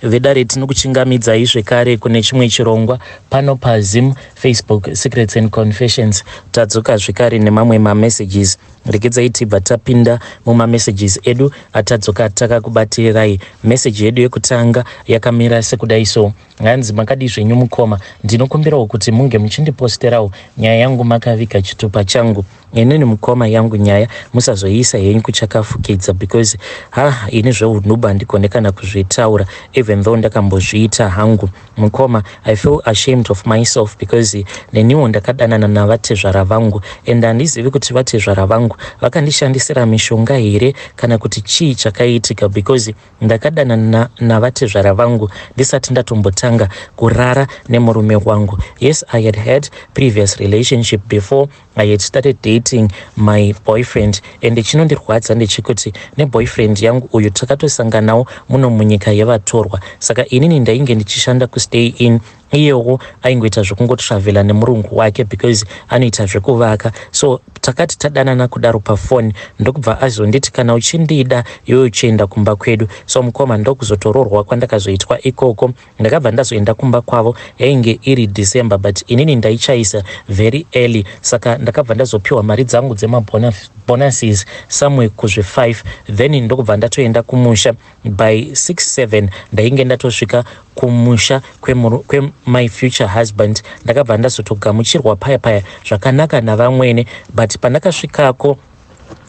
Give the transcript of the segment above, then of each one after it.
Vedare, tinokuchingamidzai zvekare kune chimwe chirongwa pano paZim Facebook Secrets and Confessions. Tadzoka zvekare nemamwe mamessages. Regedzai tibva tapinda mumamessages edu atadzoka takakubatirai. Meseji yedu yekutanga yakamira sekudai so. Hanzi, "Makadii zvenyu mukoma? Ndinokumbirawo kuti munge muchindiposterawo nyaya yangu makaviga chitupa changu. Inini mukoma, yangu nyaya musazoiisa henyu kuchakafukidza because ha, ini zveunhubu handigone kana kuzvitaura, even though ndakambozviita hangu. Mukoma, I feel ashamed of myself because neniwo ndakadanana navatezvara vangu and handizivi kuti vatezvara vangu vakandishandisira mishonga here kana kuti chii chakaitika, because ndakadanana navatezvara vangu ndisati ndatombotanga kurara nemurume wangu. Yes, I had had previous relationship before I had started dating my boyfriend, and chinondirwadza ndechekuti neboyfriend yangu uyu takatosanganawo muno munyika yevatorwa. Saka inini ndainge ndichishanda kuStay Inn, iyewo aingoita zvekungotravhela nemurungu wake because anoita zvekuvaka. So takati tadanana kudaro pafoni, ndokubva azonditi, 'Kana uchindida iwe, uchienda kumba kwedu.' So mukoma, ndokuzotoroorwa kwandakazoitwa ikoko. Ndakabva ndazoenda kumba kwavo. Yainge iri December, but inini ndaichaisa very early, saka ndakabva ndazopiwa mari dzangu dzemabonuses somewhere kuzve5, then ndokubva ndatoenda kumusha. By 6 7 ndainge ndatosvika kumusha kwemy future husband. Ndakabva ndazotogamuchirwa paya paya zvakanaka navamwene, but pandakasvikako,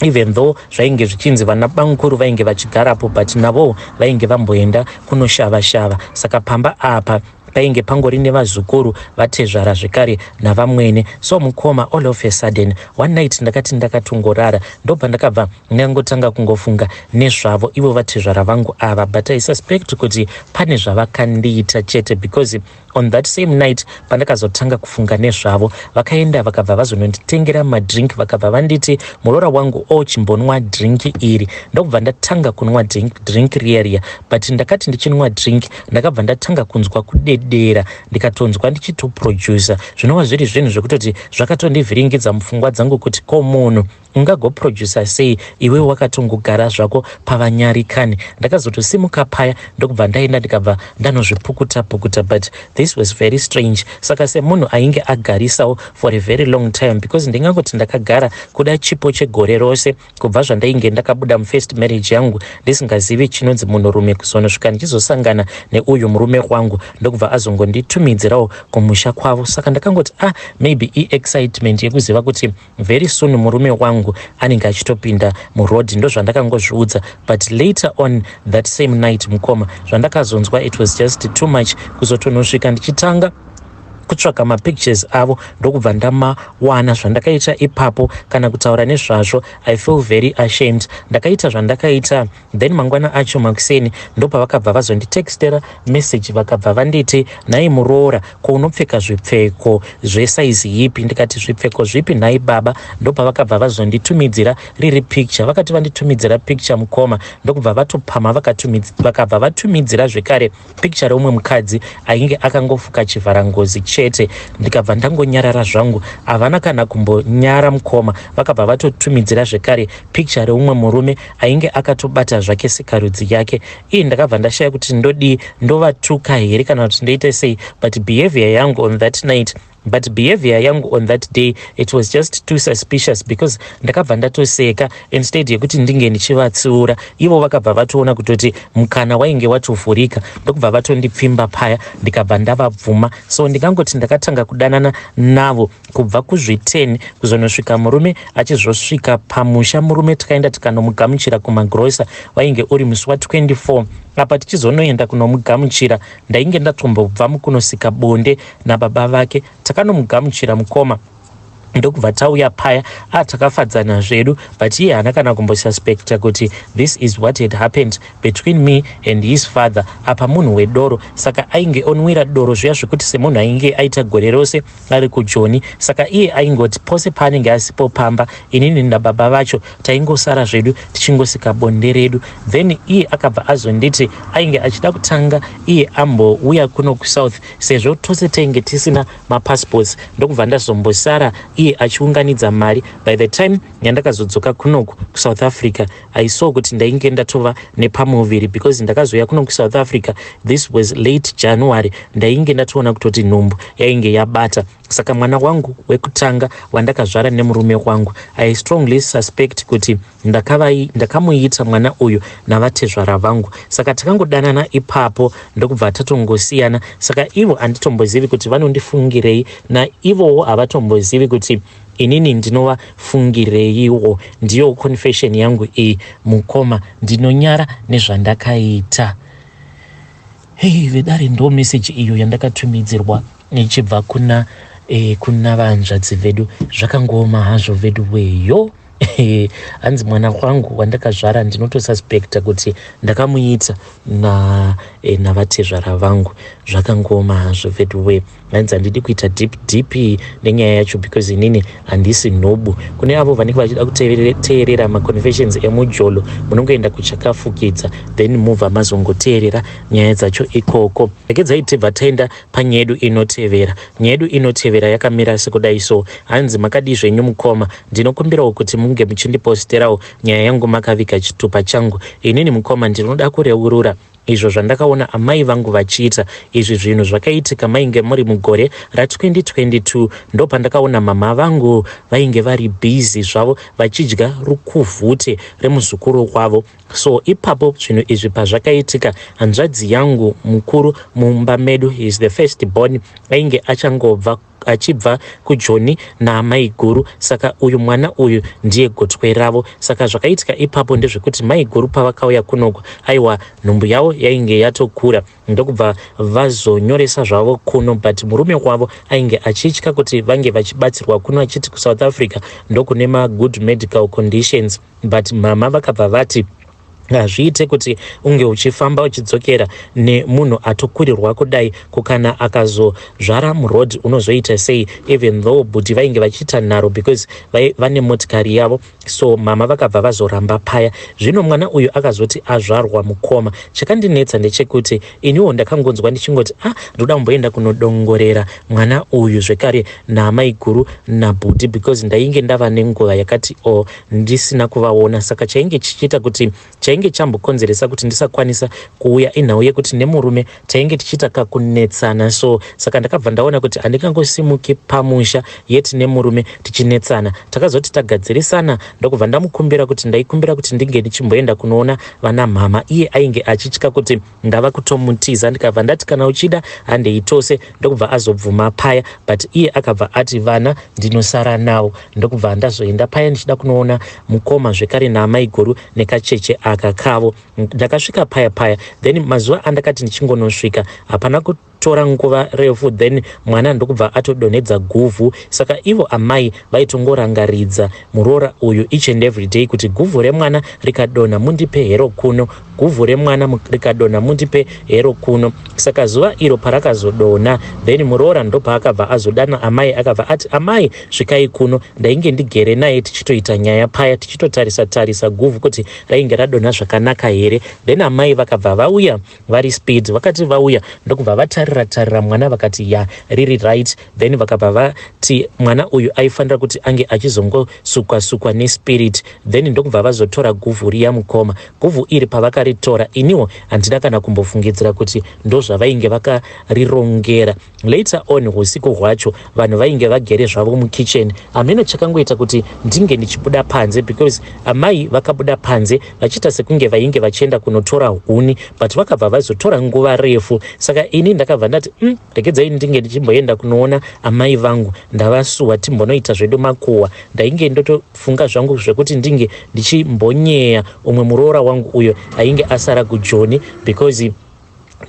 even though zvainge zvichinzi vana bamukuru vainge vachigarapo, but navowo vainge vamboenda kunoshava-shava, saka pamba apa painge pangori nevazukuru vatezvara zvekare navamwene. So mukoma, all of a sudden one night ndakati ndakatongorara, ndobva ndakabva ndangotanga kungofunga nezvavo ivo vatezvara vangu ava, but I suspect kuti pane zvavakandiita chete, because on that same night pandakazotanga kufunga nezvavo, vakaenda vakabva vazononditengera madrink. Vakabva vanditi, 'Muroora wangu, ochimbonwa drink iri.' Ndokubva ndatanga kunwa drink riya riya, but ndakati ndichinwa drink, ndakabva ndatanga kunzwa kudedera, ndikatonzwa ndichitoproducer, zvinova zviri zvinhu zvekutoti zvakatondivhiringidza mupfungwa dzangu kuti ko munhu ungagoproducer sei iwe wakatongogara zvako pavanyarikani? Ndakazotosimuka paya, ndokubva ndaenda, ndikabva ndanozvipukuta pukuta, but this was very strange. Saka semunhu ainge agarisawo for a very long time, because ndingangoti ndakagara kuda chipo chegore rose kubva zvandainge ndakabuda mufirst marriage yangu ndisingazivi chinonzi munhurume, kuzonosvika ndichizosangana neuyu murume wangu, ndokubva azongonditumidzirawo kumusha kwavo. Saka ndakangoti, ah, maybe iexcitement yekuziva kuti very soon murume wangu anenge achitopinda muroad. Ndozvandakangozviudza, but later on that same night, mukoma, zvandakazonzwa, it was just too much. Kuzotonosvika ndichitanga kutsvaka mapictures avo, ndokubva ndamawana. Zvandakaita ipapo, kana kutaura nezvazvo, I feel very ashamed. Ndakaita zvandakaita, then mangwana acho makuseni ndopavakabva vazonditextera message. Vakabva vanditi, 'Nhai muroora, ko unopfeka zvipfeko zvesaizi ipi?' Ndikati, 'Zvipfeko zvipi nhai baba?' Ndopavakabva vazonditumidzira riri picture. Vakati vanditumidzira picture, mukoma, ndokubva vatopama, vakabva vatumidzira zvekare picture reumwe mukadzi ainge akangofuka chivharangozi chete. Ndikabva ndangonyarara zvangu. Havana kana kumbonyara, mukoma, vakabva vatotumidzira zvekare picture reumwe murume ainge akatobata zvake sikarudzi yake. Ii, ndakabva ndashaya kuti ndodii, ndovatuka here kana kuti ndoita sei? But behavior yangu on that day, it was just too suspicious, because ndakabva ndatoseka instead yekuti ndinge ndichivatsiura. Ivo vakabva vatoona kutoti mukana wainge watovhurika, ndokubva vatondipfimba paya, ndikabva ndavabvuma. So ndingangoti ndakatanga kudanana navo kubva kuzvi10 kuzonosvika murume achizosvika pamusha. Murume tikaenda tikanomugamuchira kumagrosa, wainge uri musi wa24. Apa tichizonoenda kunomugamuchira, ndainge ndatombobva mukunosika bonde nababa vake. Takanomugamuchira, mukoma, ndokubva tauya paya. A, takafadzana zvedu, but iye haana kana kumbosuspecta kuti this is what had happened between me and his father. Apa munhu wedoro, saka ainge onwira doro zviya zvekuti semunhu ainge aita gore rose ari kujoni. Saka iye aingoti pose paanenge asipo pamba, inini nababa vacho taingosara zvedu tichingosika bonde redu. Then iye akabva azonditi ainge achida kutanga iye ambouya kuno kuSouth, sezvo tose tainge tisina mapassports. Ndokubva ndazombosara iye. Iye achiunganidza mari. By the time yandakazodzoka kunoku kuSouth Africa, I saw kuti ndainge ndatova nepamuviri, because ndakazouya kuno kuSouth Africa, this was late January, ndainge ndatoona kutoti nhumbu yainge yabata. Saka mwana wangu wekutanga wandakazvara nemurume wangu, I strongly suspect kuti ndakamuita mwana uyu navatezvara vangu. Saka takangodanana ipapo, ndokubva tatongosiyana. Saka ivo handitombozivi kuti vanondifungirei, naivowo havatombozivi kuti inini ndinovafungireiwo. Ndiyo confession yangu iyi, mukoma. Ndinonyara nezvandakaita. Hei vedare, ndo meseji iyo yandakatumidzirwa ichibva kuna vanzvadzi vedu. Zvakangooma hazvo vedu weyo. Hanzi mwana wangu wandakazvara ndinotosuspecta kuti ndakamuita navatezvara vangu. Zvakangooma hazvo vedu we. Hanzi handidi kuita deep deep nenyaya yacho because inini handisi nhobu. Kune avo vanenge vachida kuteerera maconfessions emujolo, munongoenda kuchakafukidza, then mubva mazongoteerera nyaya dzacho ikoko. Regedzai tibva taenda panyaya yedu inotevera. Nyaya yedu inotevera yakamira sekudai so. Hanzi, "Makadii zvenyu mukoma? Ndinokumbirawo kuti munge muchindiposterawo nyaya yangu makaviga chitupa changu. Inini mukoma ndinoda kureurura izvo zvandakaona amai vangu vachiita. Izvi zvinhu zvakaitika mainge muri mugore ra2022. Ndopandakaona mama vangu vainge vari busy zvavo vachidya rukuvhute remuzukuru wavo. So ipapo zvinhu izvi pazvakaitika, hanzvadzi yangu mukuru mumba medu is the first born, ainge achangobva achibva kuJoni naamai guru. Saka uyu mwana uyu ndiye gotwe ravo. Saka zvakaitika ipapo ndezvekuti mai guru pavakauya kunoko, aiwa, nhumbu yavo yainge yatokura, ndokubva vazonyoresa zvavo kuno, but murume wavo ainge achitya kuti vange vachibatsirwa kuno, achiti kuSouth Africa ndokune magood medical conditions. But mama vakabva vati hazviite kuti unge uchifamba uchidzokera nemunhu atokurirwa kudai. Kukana akazozvara muroad unozoita sei?" Even though bhuti vainge vachiita nharo because vane motikari yavo. So mama vakabva vazoramba paya. Zvino mwana uyu akazoti azvarwa, mukoma, chakandinetsa ndechekuti iniwo ndakangonzwa ndichingoti, "Ah, ndoda kumboenda kunodongorera mwana uyu zvekare naamaiguru nabhuti," because ndainge ndava nenguva yakati o ndisina kuvaona. Saka chainge chichiita kuti, chainge chambokonzeresa kuti ndisakwanisa kuuya inhau yekuti nemurume tainge tichiita kakunetsana. So saka ndakabva ndaona kuti handingangosimuki pamusha yeti nemurume tichinetsana. Takazoti tagadzirisana, ndokubva ndamukumbira kuti ndaikumbira kuti ndinge ndichimboenda kunoona vana mhama. Iye ainge achitya kuti ndava kutomutiza. Ndikabva ndati, "Kana uchida, handei tose." Ndokubva azobvuma paya, but iye akabva ati, "Vana ndinosara navo." Ndokubva ndazoenda paya ndichida kunoona mukoma zvekare naamaiguru nekacheche aka kavo. Ndakasvika paya paya, then mazuva andakati ndichingonosvika, hapana kutora nguva refu, then mwana ndokubva atodonhedza guvhu. Saka ivo amai vaitongorangaridza muroora uyu each and every day kuti, "Guvhu remwana rikadonha, mundipe hero kuno. Guvhu remwana rikadonha, mundipe hero kuno." Saka zuva iro parakazodonha, then muroora ndopaakabva azodana amai, akabva ati, "Amai, svikai kuno." Ndainge ndigere naye tichitoita nyaya paya, tichitotarisa tarisa guvhu kuti rainge radonha zvakanaka here. Then amai vakabva vauya vari speed. Vakati vauya, ndokubva vatarira tarira mwana, vakati, "Ya, riri right." Then vakabva vati mwana uyu aifanira kuti ange achizongosukwa sukwa nespirit. Then ndokubva vazotora guvhu riya, mukoma. Guvhu iri pavakaritora, iniwo handina kana kumbofungidzira kuti ndozvavainge vakarirongera. Later on usiku hwacho, vanhu vainge vagere zvavo mukitchen. Hameno chakangoita kuti ndinge ndichibuda panze, because amai vakabuda panze vachiita sekunge vainge vachienda kunotora huni, but vakabva vazotora nguva refu. Saka ini ndakabva ndati, Regedzai ndinge ndichimboenda kunoona amai vangu, ndavasuwa, timbonoita zvedu makuhwa." Ndainge ndotofunga zvangu zvekuti ndinge ndichimbonyeya umwe muroora wangu uyo ainge asara kuJoni, because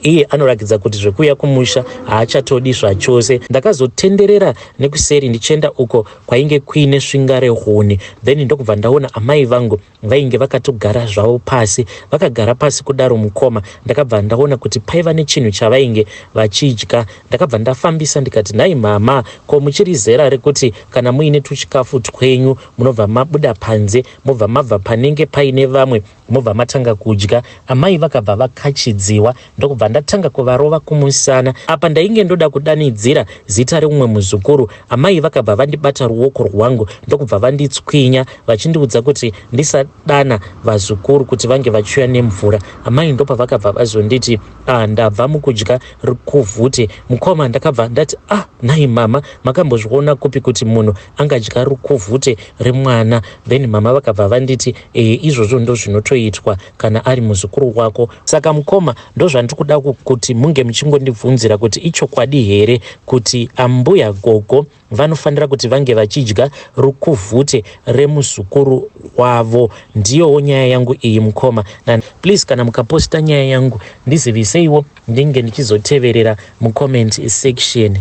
iye anoratidza kuti zvekuuya kumusha haachatodi zvachose. Ndakazotenderera nekuseri ndichienda uko kwainge kuine svinga rehuni, then ndokubva ndaona amai vangu vainge vakatogara zvavo pasi. Vakagara pasi kudaro, mukoma, ndakabva ndaona kuti paiva nechinhu chavainge vachidya. Ndakabva ndafambisa ndikati, "Nhai mama, ko muchiri zera rekuti kana muine tuchikafu twenyu munobva mabuda panze, mobva mabva panenge paine vamwe Mobva matanga kudya. Amai vakabva vakachidziwa ndokubva ndatanga kuvarova kumusana. Apa ndainge ndoda kudanidzira zita reumwe muzukuru. Amai vakabva vandibata ruoko rwangu ndokubva vanditswinya vachindiudza kuti ndisadana vazukuru kuti vange vachiuya nemvura. Amai ndopavakabva vazonditi, ah, ndabva mukudya rukuvhute. Mukoma, ndakabva ndati, ah, nhai mama, makambozviona kupi kuti munhu angadya rukuvhute remwana? Then mama vakabva vanditi, ee, izvozvo ndozvinotoitwa kana ari muzukuru wako. Saka mukoma, ndozvandiri kuda kuti munge muchingondibvunzira kuti ichokwadi here kuti ambuya gogo vanofanira kuti vange vachidya rukuvhute remuzukuru wavo. Ndiyowo nyaya yangu iyi mukoma. Na please kana mukaposta nyaya yangu ndiziviseiwo ndinge ndichizoteverera mucomment section.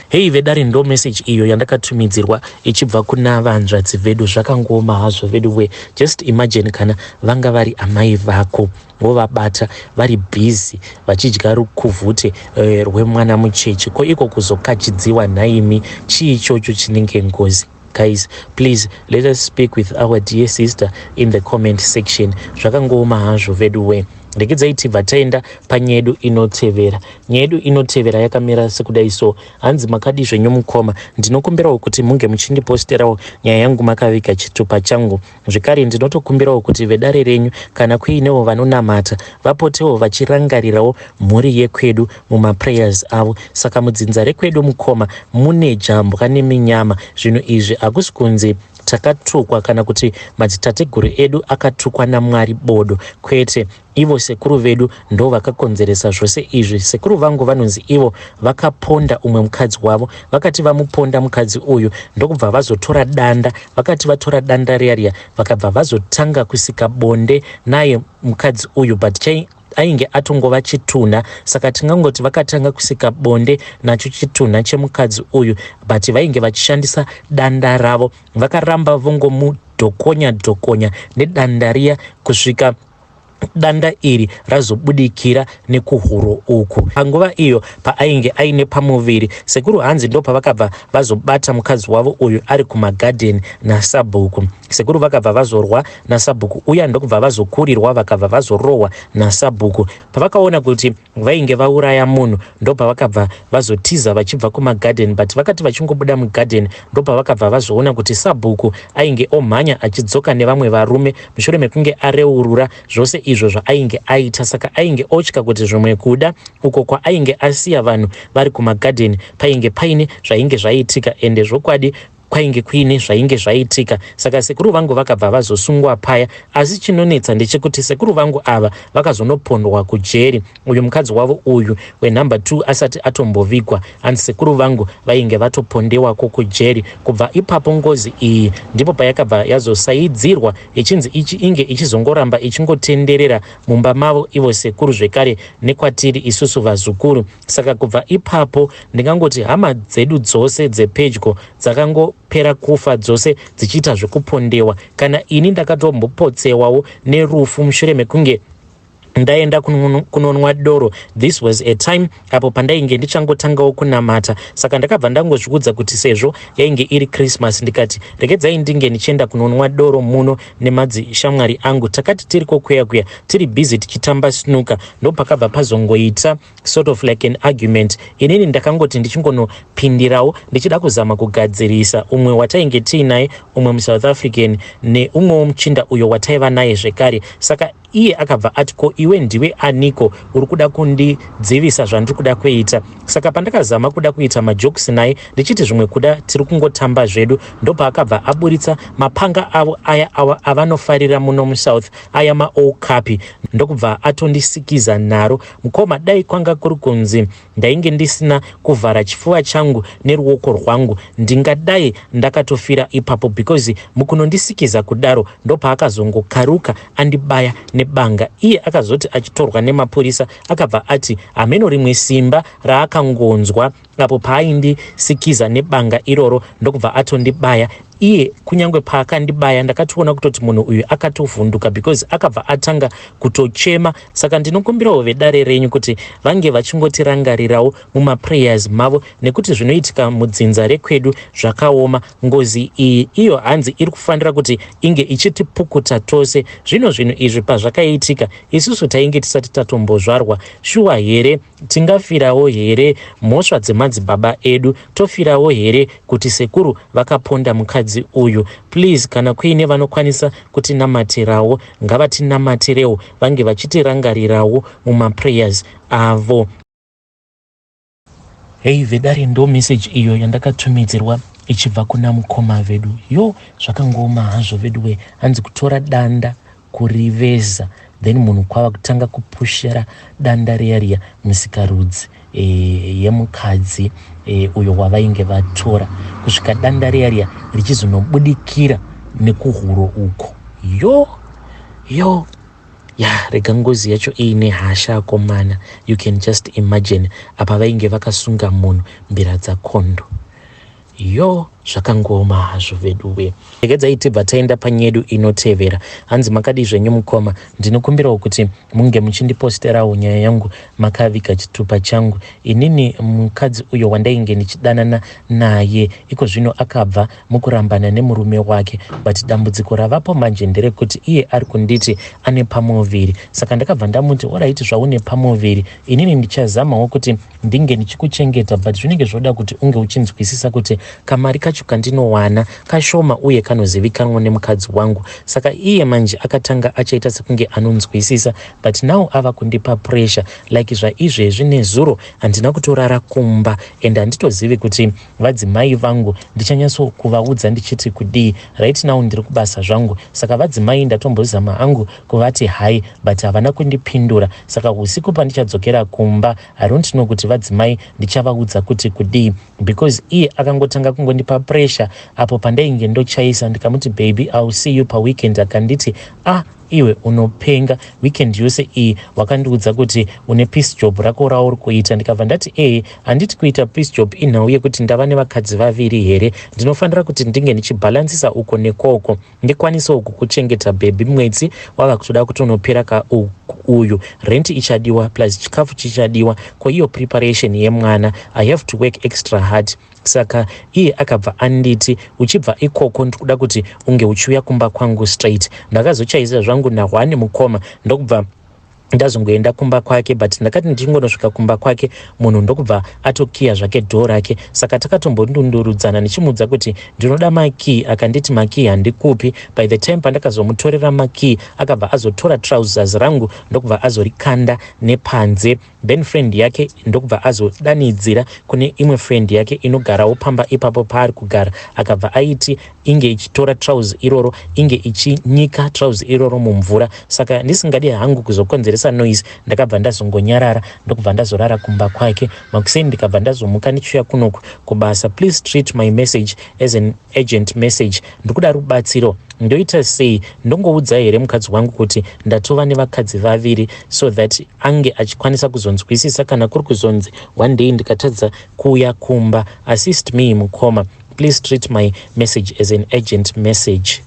Hei vedare, ndo message iyo yandakatumidzirwa ichibva kuna vanzvadzi vedu. Zvakangooma hazvo vedu we. Just imagine kana vanga vari amai vako, vovabata vari busy vachidya rukuvhute rwemwana mucheche. Ko iko kuzokachidziwa nhaimi, chii ichocho chinenge ngozi? Guys, please let us speak with our dear sister in the comment section. Zvakangooma hazvo vedu we. Regedzai tibva taenda panyedu inotevera. Nyaya yedu inotevera yakamira sekudai so. Hanzi, makadi zvenyu mukoma? Ndinokumbirawo kuti munge muchindiposterawo nyaya yangu makaviga chitupa changu. Zvekare ndinotokumbirawo kuti vedare renyu, kana kuinewo vanonamata, vapotewo vachirangarirawo mhuri yekwedu mumaprayers avo. Saka mudzinza rekwedu mukoma mune jambwa neminyama. Zvinhu izvi hakusi kunzi takatukwa kana kuti madzitateguru edu akatukwa naMwari bodo, kwete. Ivo sekuru vedu ndo vakakonzeresa zvose izvi. Sekuru vangu vanonzi ivo vakaponda umwe mukadzi wavo. Vakati vamuponda mukadzi uyu, ndokubva vazotora danda. Vakati vatora danda riya riya, vakabva vazotanga kusika bonde naye mukadzi uyu, but chai ainge atongova chitunha. Saka tingangoti vakatanga kusika bonde nacho chitunha chemukadzi uyu, but vainge vachishandisa danda ravo. Vakaramba vongomudhokonya dhokonya nedanda riya kusvika danda iri razobudikira nekuhuro uku. Panguva iyo paainge aine pamuviri, sekuru hanzi ndo pavakabva vazobata mukadzi wavo uyu ari kumagadheni nasabhuku. Sekuru vakabva vazorwa nasabhuku uya, ndokubva vazokurirwa, vakabva vazorohwa nasabhuku. Pavakaona kuti vainge vauraya munhu, ndopavakabva vazotiza vachibva kumagadheni. But vakati vachingobuda mugadheni, ndopavakabva vazoona kuti sabhuku ainge omhanya achidzoka nevamwe varume mushure mekunge areurura zvose izvo zvaainge aita. Saka ainge otya kuti zvimwe kuda uko kwaainge asiya vanhu vari kumagadheni painge paine zvainge zvaitika, ende zvokwadi kwainge kuine zvainge zvaitika. Saka sekuru vangu vakabva vazosungwa paya. Asi chinonetsa ndechekuti sekuru vangu ava vakazonopondwa kujeri uyu mukadzi wavo uyu wenumber 2 asati atombovigwa. Hanzi sekuru vangu vainge vatopondewako kujeri. Kubva ipapo ngozi iyi ndipo payakabva yazosaidzirwa ichinzi ichi inge ichizongoramba ichingotenderera mumba mavo ivo sekuru, zvekare nekwatiri isusu vazukuru. Saka kubva ipapo ndingangoti hama dzedu dzose dzepedyo dzakangopera kufa dzose dzichiita zvekupondewa. Kana ini ndakatombopotsewawo nerufu mushure mekunge ndaenda kunonwa doro. This was a time apo pandainge ndichangotangawo kunamata. Saka ndakabva ndangozviudza kuti sezvo yainge iri Christmas, ndikati regedzai ndinge ndichienda kunonwa doro muno nemadzishamwari angu. Takati tiriko kuya kuya, tiri busy tichitamba snooker, ndopakabva pazongoita sort of like an argument. Inini ndakangoti ndichingonopindirawo ndichida kuzama kugadzirisa umwe watainge tiinaye, umwe muSouth African neumwewo muchinda uyo wataiva naye zvekare. Saka iye akabva ati, "Ko iwe ndiwe aniko uri kuda kundidzivisa zvandiri kuda kuita?" Saka pandakazama kuda kuita majokes naye ndichiti zvimwe kuda tiri kungotamba zvedu, ndopaakabva aburitsa mapanga avo aya avanofarira muno muSouth, aya maokapi, ndokubva atondisikiza naro. Mukoma, dai kwanga kuri kunzi ndainge ndisina kuvhara chifuva changu neruoko rwangu, ndingadai ndakatofira ipapo, because mukunondisikiza kudaro ndopaakazongokaruka andibaya nebanga. Iye akazoti achitorwa nemapurisa, akabva ati hameno rimwe simba raakangonzwa apo paaindisikiza nebanga iroro, ndokubva atondibaya. Iye kunyange paakandibaya, ndakatoona kutoti munhu uyu akatovhunduka because akabva atanga kutochema. Saka ndinokumbirawo vedare renyu kuti vange vachingotirangarirawo mumaprayers mavo, nekuti zvinoitika mudzinza rekwedu zvakaoma. Ngozi iyi iyo hanzi iri kufanira kuti inge ichitipukuta tose. Zvino zvinhu izvi pazvakaitika, isusu tainge tisati tatombozvarwa. Shuwa here, tingafirawo here mhosva dzemadzibaba edu? Tofirawo here kuti sekuru vakaponda mukadzi uyu? Please, kana kuine vanokwanisa kutinamatirawo, ngavatinamatirewo, vange vachitirangarirawo mumaprayers avo. Hei vedare, ndo message iyo yandakatumidzirwa ichibva kuna mukoma vedu. Yo, zvakangooma hazvo veduwe. Hanzi kutora danda kuriveza, then munhu kwava kutanga kupushira danda riya riya musikarudzi yemukadzi uyo wavainge vatora, kusvika danda riya riya richizonobudikira nekuhuro uko. Yo yo ya, rega ngozi yacho iine hasha akomana. You can just imagine, apa vainge vakasunga munhu mbira dzakondo. Yo, zvakangooma hazvo veduwe. Regedzai tibva taenda panyedu inotevera. Hanzi, "Makadi zvenyu mukoma? Ndinokumbirawo kuti munge muchindiposterawo nyaya yangu makaviga chitupa changu. Inini mukadzi uyo wandainge ndichidanana naye iko zvino akabva mukurambana nemurume wake, but dambudziko ravapo manje nderekuti iye ari kunditi ane pamuviri. Saka ndakabva ndamuti, 'Alright, zvaune pamuviri, inini ndichazamawo kuti ndinge ndichikuchengeta, but zvinenge zvoda kuti unge uchinzwisisa kuti kamari kacho kandinowana kashoma uye kanozivikanwa nemukadzi wangu.' Saka iye manje akatanga achaita sekunge anonzwisisa, but now ava kundipa pressure. Like zvaizvezvi, nezuro handina kutorara kumba and handitozivi kuti vadzimai vangu ndichanyatsokuvaudza ndichiti kudii. Right now ndiri kubasa zvangu, saka vadzimai ndatombozama hangu kuvati hai, but havana kundipindura. Saka usiku pandichadzokera kumba, I don't know kuti vadzimai ndichavaudza kuti kudii, because iye akangotanga kungondipa pressure apo pandainge ndochaisa. Ndikamuti, 'Baby, I will see you paweekend.' Akanditi, 'Ah, iwe unopenga, weekend yose iyi wakandiudza kuti une piece job rako rauri kuita.' Ndikabva ndati, 'Ee, handiti kuita piece job inhau yekuti ndava nevakadzi vaviri here? Ndinofanira kuti ndinge ndichibhalansisa uko nekoko, ndikwanisewo kukuchengeta baby. Mwedzi wava kutoda kutonopera ka uyu, rent ichadiwa, plus chikafu chichadiwa, ko iyo preparation yemwana. I have to work extra hard.' Saka iye akabva anditi, 'Uchibva ikoko, ndikuda kuti unge uchiuya kumba kwangu straight.' Ndakazochaisa zvangu nahwani mukoma, ndokubva ndazongoenda kumba kwake, but ndakati ndichingonosvika kumba kwake, munhu ndokubva atokiya zvake dhoo rake. Saka takatombondundurudzana ndichimuudza kuti ndinoda makey. Akanditi, 'Makey handikupi.' By the time pandakazomutorera makey, akabva azotora trousers rangu, ndokubva azorikanda nepanze. Then friend yake ndokubva azodanidzira kune imwe friend yake inogarawo pamba ipapo paari kugara. Akabva aiti inge ichitora trouser iroro, inge ichinyika trouser iroro mumvura. Saka ndisingadi hangu kuzokonzeresa noise, ndakabva ndazongonyarara, ndokubva ndazorara kumba kwake. Makuseni ndikabva ndazomuka ndichiuya kunoku kubasa. Please treat my message as an urgent message. Ndikuda rubatsiro. Ndoita sei? Ndongoudza here mukadzi wangu kuti ndatova nevakadzi vaviri, so that ange achikwanisa kuzonzwisisa kana kuri kuzonzi one day ndikatadza kuuya kumba? Assist me mukoma. Please treat my message as an urgent message."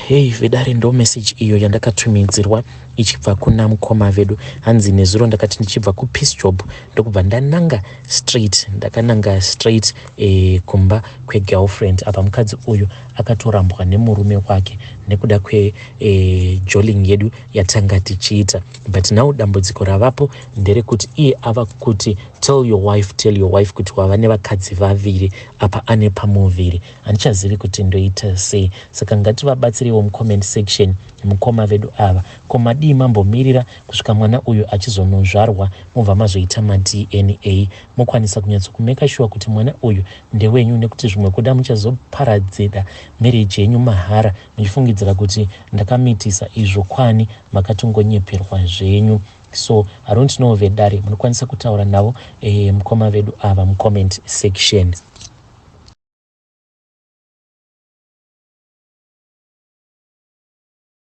Hei vedare, ndo message iyo yandakatumidzirwa ichibva kuna mukoma vedu. Hanzi, "Nezuro ndakati ndichibva kupiece job, ndokubva ndananga straight, ndakananga straight kumba kwegirlfriend. Apa mukadzi uyu akatorambwa nemurume wake nekuda kwejolling yedu yatanga tichiita. But now dambudziko ravapo nderekuti iye ava kuti, tell your wife, tell your wife kuti wava nevakadzi vaviri, apa ane pamuviri. Handichazivi kuti ndoita sei." Saka ngativabatsireiwo mucomment section mukoma vedu ava. Ko madii mambomirira kusvika mwana uyu achizonozvarwa, mobva mazoita maDNA, mokwanisa kunyatsokumeka sure kuti mwana uyu ndewenyu? Nekuti zvimwe kuda muchazoparadzira marriage yenyu mahara, muchifungidzira kuti ndakamitisa, izvo kwani makatongonyeperwa zvenyu. So I don't know, vedare munokwanisa kutaura navo mukoma vedu ava mucomment section.